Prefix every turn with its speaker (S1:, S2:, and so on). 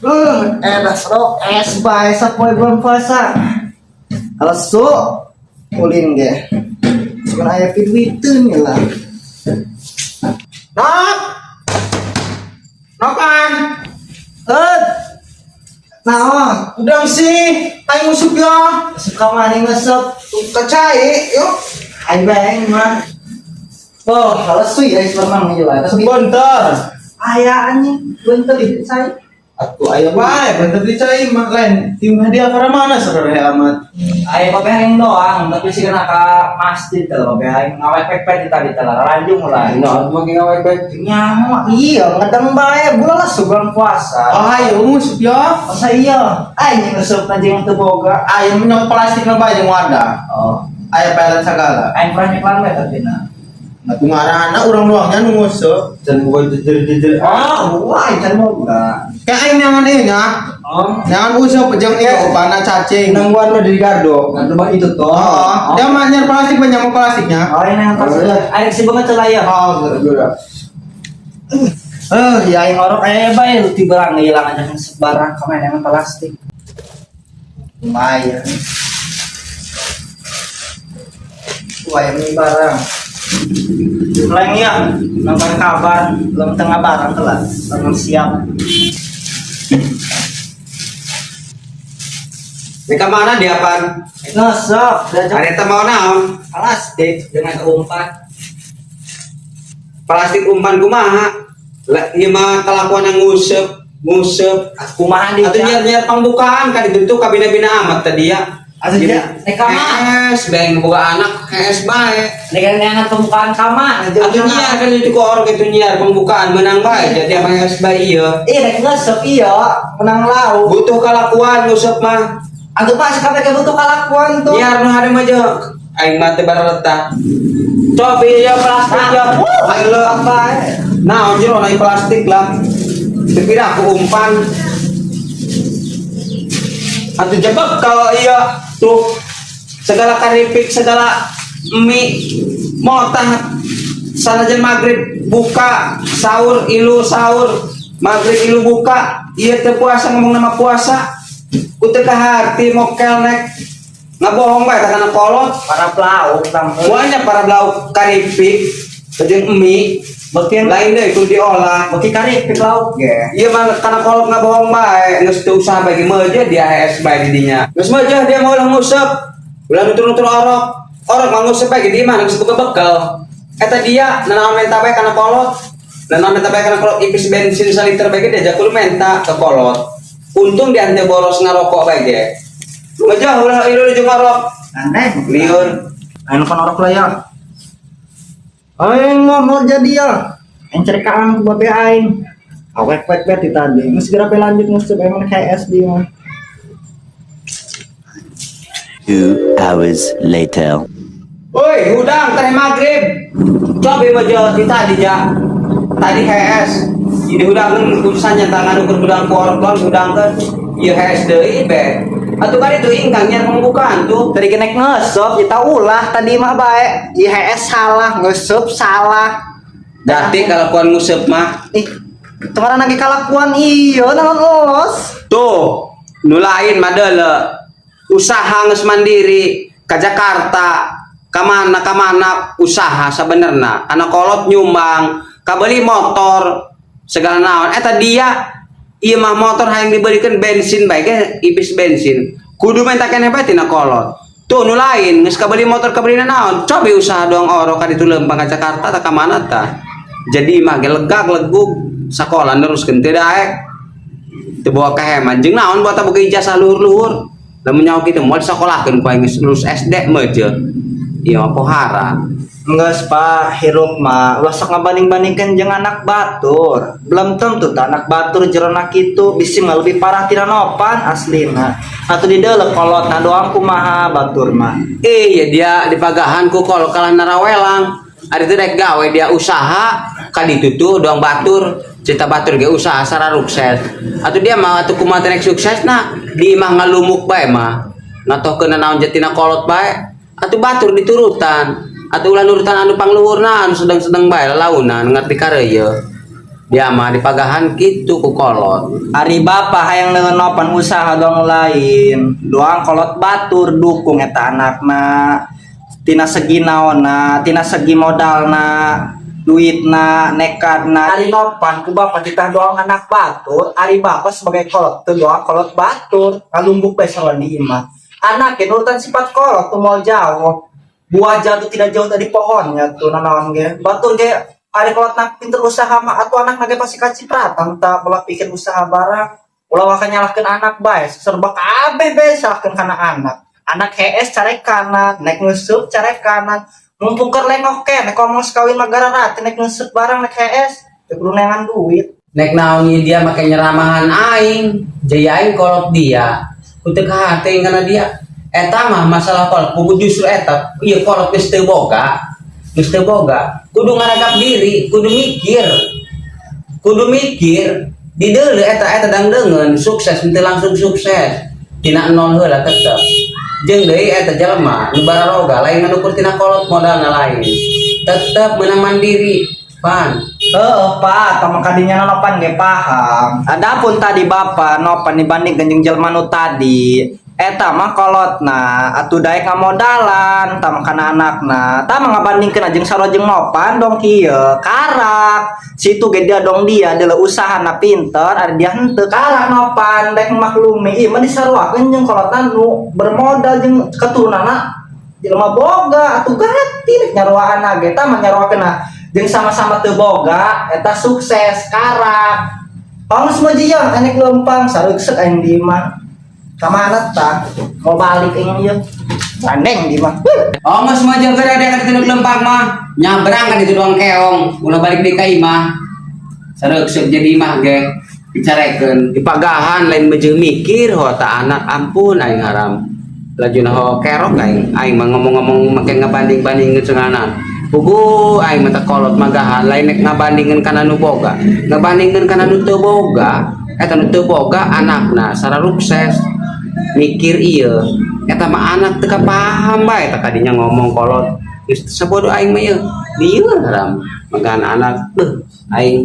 S1: Dah es bae sapoe bulan puasa. Alesu ulin ge. Sugan aya piduiteun lah.
S2: Nok. Nokan.
S1: Eh. Naon?
S2: Udang sih, aing nguseup ya.
S1: Suka mana nguseup?
S2: Ka cai, yuk.
S1: Aing bae mah. Oh, alesu ya Islam mah lah. Tapi
S2: Sebentar.
S1: aya anjing bentar di saya.
S2: Atuh aya bae, bentar di cai mah lain. Tim hadiah karena mana sebenarnya amat.
S3: Aya babe aing doang, tapi sih kena ka masjid kalau babe aing ngawek-wek tadi tadi lanjung lah.
S2: Nah, mau ngawek bae.
S1: Nyawa iya ngedeng bae bulan lah bulan puasa.
S2: Oh, ayo nguseup ya.
S1: Masa iya? Aing nguseup anjing teu boga.
S2: Ayo menyok plastik na bae jeung wadah.
S1: Oh,
S2: Aya pelet segala.
S3: Aing pernah nyeklan we tapi na.
S2: Nah, ngaranna urang doangnya nu nguseup.
S4: Dan bukan jejer-jejer.
S1: Oh, wah, can boga.
S2: Kayak aing nyangan ieu nya.
S3: Oh,
S2: Nyangan useup jeung ieu upana cacing.
S4: Nangguan mah di gardo.
S3: nggak coba itu toh.
S2: Oh, dia mah nyer plastik banyak mau plastiknya.
S3: Oh, ini yang pas. Aing sih banget celah ya.
S2: Oh, geura.
S1: Eh, ya aing orok
S3: Eh, bae lu tiba ngilang aja kan sebarang kemarin emang plastik.
S1: Lumayan. Wah, ini barang. Leng ya, nonton kabar, belum tengah barang telah, belum siap.
S4: Mereka mana dia pan?
S3: Ngesep, diajak
S4: Ada mau naon?
S3: plastik dengan umpan.
S4: Plastik umpan kumaha? Lah ieu mah kelakuan yang nguseup, nguseup.
S3: Kumaha di
S4: Atau nyiar-nyiar pembukaan kan itu tuh kabina-bina amat tadi ya.
S1: Asuh dia,
S3: Nek kama,
S4: Es, beng boga anak, es bae.
S3: nek neangan pembukaan kama.
S4: Atau nyiar kan itu kok orang itu nyiar pembukaan menang bae jadi apa es bae iya.
S1: Iya, nek ngesep iya, menang lauk.
S4: Butuh kelakuan nguseup mah.
S1: Anggap mah sekabeh butuh kalakuan tuh.
S4: Nyiar nu hade mah jeung aing mah teu bareletah. Coba ya plastik ya. Aing lo
S1: Apa?
S4: Nah, jero naik plastik lah. Dikira aku umpan. Atau jebak kalau iya tuh segala karipik, segala mie motah sanajan maghrib buka sahur ilu sahur maghrib ilu buka iya teu puasa ngomong nama puasa ku teu hati mokel nek ngabohong bae kana kolot
S3: Para pelauk tampil.
S4: banyak para lauk karipik jeung mie
S3: Beuki
S4: lain deh kudu diolah
S3: beuki karipik lauk ge.
S4: iya mah kana kolot ngabohong bae geus teu usaha bagi meuje dia HS bae di dinya geus meuje dia mau ulah nguseup ulah nutur-nutur orok orok mah nguseup bae di imah geus boga bekel eta dia nanaon menta bae kana kolot nanaon menta bae kana kolot ipis bensin saliter bae ge diajak kudu menta ke kolot untung dia henteu boros ngarokok bae ge meuje ulah ilu jeung orok
S1: Aneh.
S4: lieur
S1: Aing pan orok lah ya. Aing mah mau jadi ya. Aing cari kaang ku babe aing. Awek wek wek di tadi. Geus segera pe lanjut nguseup emang kayak SD mah.
S5: 2 hours later.
S4: Woi, hudang teh maghrib. Coba meje di tadi ja. Tadi HS. Jadi hudang urusannya tangan ukur hudang ku orok doang hudangkeun. Ieu HS deui be. Atuh kan itu ingkang nyiar pembukaan tuh.
S1: Tadi kena ngesep, kita ulah tadi mah bae. IHS salah, ngesep salah.
S4: Dati kalakuan nguseup mah.
S1: Ih, kemarin lagi kalakuan iya naon los.
S4: Tuh, nu lain mah deuleu. Usaha geus mandiri ka Jakarta, ka mana usaha sabenerna. Anak kolot nyumbang, kabeli motor segala naon. Eta dia ieu mah motor hayang diberikan bensin bae ge ipis bensin. Kudu menta keneh bae tina kolot. Tuh nu lain geus kabeli motor kabeli naon. Coba usaha doang orok ka ditu leumpang ka Jakarta tah ka mana tah. Jadi mah ge legak legug sakola neruskeun teu daek. Teu bawa kaheman jeung naon buat boga ijazah luhur-luhur. Lamun nyaho kitu moal disakolahkeun ku aing geus lulus SD meuje. Ieu mah pohara.
S1: Enggeus Pak, hirup mah ulah sok ngabanding-bandingkeun jeung anak batur. Belum tentu tah anak batur jerona kitu bisi mah lebih parah tina nopan aslina. Atuh di deuleu kolotna doang kumaha batur mah.
S4: Iya dia dipagahan ku kol kalah narawelang. Ari teu rek gawe dia usaha ka ditu tuh doang batur. Cita batur ge usaha sararukses. Atuh dia mah atuh kumaha teh rek sukses na di imah ngalumuk bae mah. Ngatohkeun naon jatina kolot bae. Atuh batur diturutan. Atuh ulah nurutan anu pangluhurna anu sedang-sedang bae lalaunan ngerti kareuyeut. Dia mah dipagahan kitu ku kolot.
S1: Ari bapak hayang neungeun Nopan usaha doang lain. Doang kolot batur dukung eta anakna. Tina segi naonna, tina segi modalna, duitna, nekadna. Ari Nopan ku bapak titah doang anak batur, ari bapak sebagai kolot teu doang kolot batur, ngalumbuk bae sarua di imah. Anak nurutan sifat kolot tuh mau jauh. Buah jatuh tidak jauh dari pohonnya tuh nanaon ge. Batur ge ari kolot nak pinter usaha mah atuh anak ge pasti kacipratan tak pola pikir usaha barang. Ulah waka nyalahkeun anak bae, serba kabeh bae salahkeun kana anak. Anak hees carekanan, nek ngeusup carekanan. Mumpung keur lengoh keneh ngomong sekawin mah gararate nek ngeusup barang nek hees, teu kudu neangan duit.
S4: Nek naon dia make nyeramahan aing, jaya aing kolot dia. Ku teu kahate kana dia. Eta mah masalah kolot, pugu justru eta ieu kolot geus teu boga. Geus teu boga, kudu ngaragap diri, kudu mikir. Kudu mikir di deuleu eta eta dang deungeun sukses henteu langsung sukses. Tina nol heula tetep. Jeung deui eta jelema nu bararoga lain ngukur tina kolot modalna lain. Tetep meunang mandiri, pan.
S1: Heeh, Pak, tama kadinya Nopan ge paham. Adapun tadi Bapak Nopan dibandingkeun jeung jelema nu tadi, eta mah kolotna atuh daek ngamodalan tama kana anakna. Tama ngabandingkeun jeung sarua jeung Nopan dong kieu, karak. Situ ge dia dong dia deuleu usahana pinter, ari dia henteu karak Nopan daek maklumi. Ieu mah disaruakeun jeung kolotna nu bermodal jeung keturunanna jelema boga atuh ganti rek nyaruaan ge tah mah nyaruakeun jeung sama-sama teu boga eta sukses karak. Tong semua jieu enek lempang sareusek aing di imah. Ka mana tah? Mau balik aing ieu. Gandeng di imah.
S4: Oh, geus mah jeung geura dia ka lempang mah. Nyabrang kan itu doang keong, ulah balik deui ka imah. Sareusek jadi imah ge dicarekeun. Dipagahan lain mejeuh mikir ho ta anak ampun aing haram. Lajuna ho kerok aing aing mah ngomong-ngomong make ngabanding-bandingkeun cenana. Pugu aing mah kolot magahan lain nek ngabandingkeun kana nu boga. Ngabandingkeun kana nu teu boga. Eta nu teu boga anakna sararukses. Mikir ieu eta mah anak teu paham bae eta kadinya ngomong kolot. Geus sabodo aing mah ieu. Lieur haram magahan anak beuh aing.